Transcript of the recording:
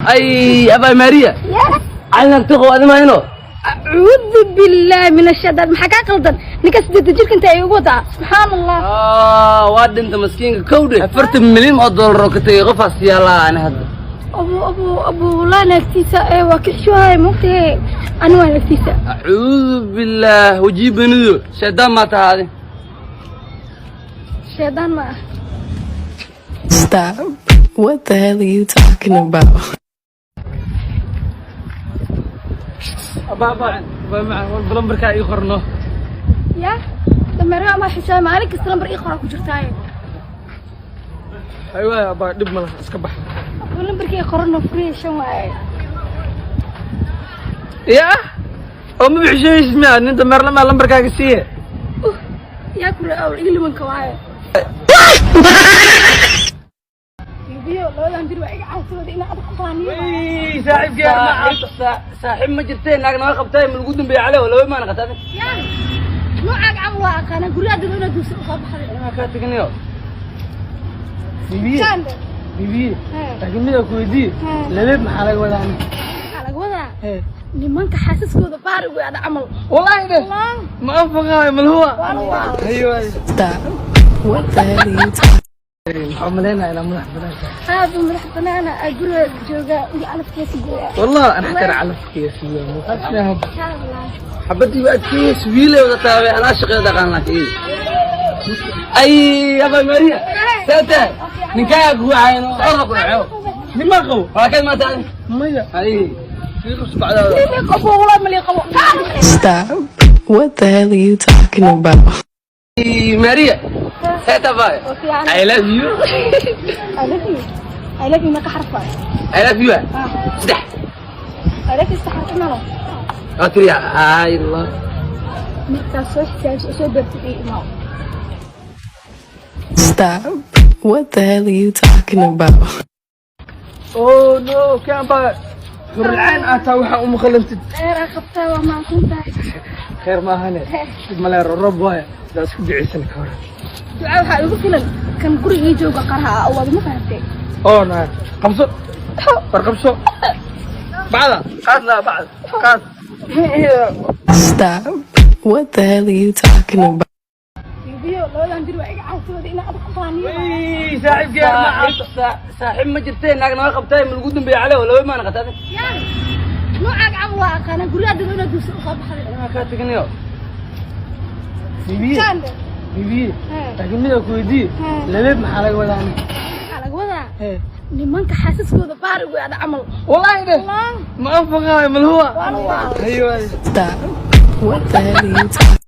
Ay, abay Maria. Yes. Cali nagtiqo adi mahayno. Acuudu billaahi min ashaytaan. Maxaa kaa qaldan? Ninka 8 jirka inta ay ugu wadaa, subxaan Allah. Ah, waa dhinta maskiinka kowdhe. 40 milyan oo dollar oo ka tegay qofaas yaalaa ani hadda. Abu, abu, abu, wallahi naagtiisa ee waa kixshuhay mugtahe, ani waa naagtiisa. Acuudu billaah, wajii benido shaydaan maa tahaade. Shaydaan ma ah. Stop. What the hell are you talking about? Abaa, abaa macaan, war lambarkaa ii qorno. Ya dameeraha ma xishaay, maalin kasta lambar ii qoraa ku jirtaaye. Aywaay abaa, dhib ma laha, iska bax. Abu, lambarkii qorano 05 waaye. Ya oo ma bixishaysid miya? Nin dameer lamaa lambarkaaga siiye. Yaa kure awl ilimanka waaye. Biyo labadan bir waa iga caasooda inaa adag ku faaniyo. Saaxiibkii. Saaxiib ma jirtee, naag naga qabtay ma lagu dambeeyey cali oo laba maana qataade. Yaa noocaaga camal waa aqaana, guryaha dad inaad duusa usoo baxday. Anaa kaa tegnayo. Bibiye. Saan. Bibiye, laakiin mida ku weydiiye, labeeb maxaa laga wadaa? Maxaa laga wadaa? Nimanka xaasaskooda baari ugu ada camal. Wallaahi dheh. Wallah. Ma anfaqaayo malhuwa. Waa. Aywaay. Stop. What the hell are you talking Maxaa malaynayaa inaa madax banaan tahay? Aad madax banaana aa, guriga jooga iyo calafkeesa gooya. Wallah ana xataa calafkiya siiyo muuqaashaha. Insha Allah. Xabadii waa adkeeyey, wiilay wada taabay, anaa shaqeeda dhaqaan laakiin. Ay, abay Maria. Saata. Ninkaaga ku wacayno. Orda ku dhaco. Nimaa qabo. Waa kayd maanta adi. Maya. Ay. Sii qabso bacdaada. Qabo, walaa mali qabo. Stop. What the hell are you talking about? Maria. Saata bay. Fiican. I love you. I love you, I love you meeqa xarf waay? I love you. Saddex. I love you saddex xarf malo. Waa tiri ay Allah. Markaas soo xisaabso, soo bartid ii imaw. Stop. What the hell are you talking about? Oh no, kan baa xurulcaan aad taa, waxaa uma qalantid. Dheer aa qabtaa, waa maadsan tahay. Khayr ma ahane, dhib male, roob waaya, sidaa isku ducaysan ka hor. Ducaa waxaa igu filan kan gurigii jooga qaraha ah waad ma fahamtay. Oo na qabso, war qabso, bacda qaad, laa bacda qaad. Stop. What the hell are you talking about? Biyo labadan bir waa iga caasooda inaa adag ku faaniyo. Saaxiibkii. Saaxiib ma jirtee, naag naga qabtay ma lagu dambeeyey cali oo laba maana qataade. Yaa noocaaga camal waa aqaana, guryaha dad inaad duusa usoo baxday. Anaa kaa tegnayo. Bibiye. Saan. Bibiye, laakiin mida ku weydiiye, labeeb maxaa laga wadaa? Maxaa laga wadaa? Nimanka xaasaskooda baari ugu ada camal. Wallaahi dheh. Wallah. Ma anfaqaayo malhuwa. Waa. Aywaay. Stop. What the hell are you talking